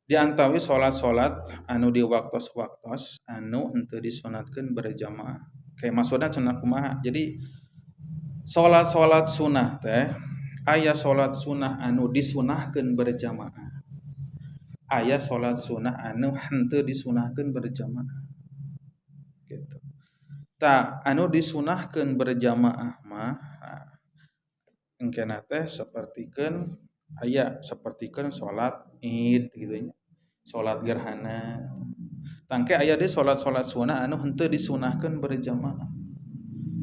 Di antawis salat-salat anu di waktos-waktos anu henteu disunatkeun berjamaah. Kayak maksudna cenah kumaha? Jadi salat-salat sunah teh aya salat sunah anu disunahkeun berjamaah. Aya salat sunah anu henteu disunahkeun berjamaah. Gitu. Tah, anu disunahkeun berjamaah mah engkena teh sapertikeun aya sapertikeun salat Id gitu nya. Salat gerhana. Tangke aya deui salat-salat sunah anu henteu disunahkeun berjamaah.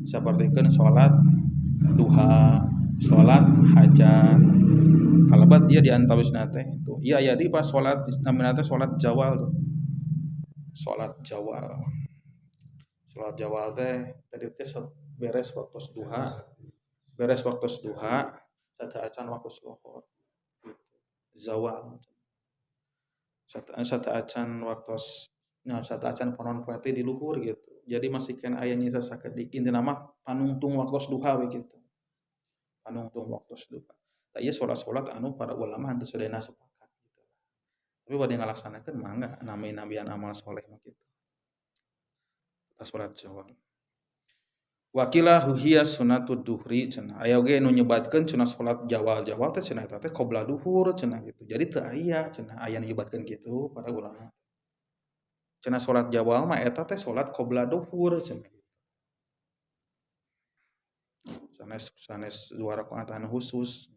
Sapertikeun salat duha, salat hajat. Kalebat ieu di antawisna teh tuh. Ieu aya deui pas salat namina teh salat jawal tuh. Salat jawal. Salat jawal teh tadi teh beres waktu duha, beres waktu duha, sateuacan waktu lohor. Zawal. Sateuacan waktos nya, sateuacan panon poe teh di luhur gitu. Jadi masih keneh aya nyisa sakedik, intina mah panungtung waktos duha we gitu. Panungtung waktos duha. Tah, ieu salat-salat anu para ulama henteu sadayana sepakat gitu. Tapi bade ngalaksanakeun mangga, nami-namian amal soleh mah kitu. Tah, salat jawal. Wa qila hiya sunnatud duhri cenah. Aya oge nu nyebatkeun cenah salat jawal-jawal teh cenah eta teh qabla duhur cenah gitu. Jadi teu aya cenah, aya nu nyebatkeun kitu para ulama. Cenah salat jawal mah eta teh salat qabla duhur cenah gitu. Sanes sanes dua rakaat anu khusus.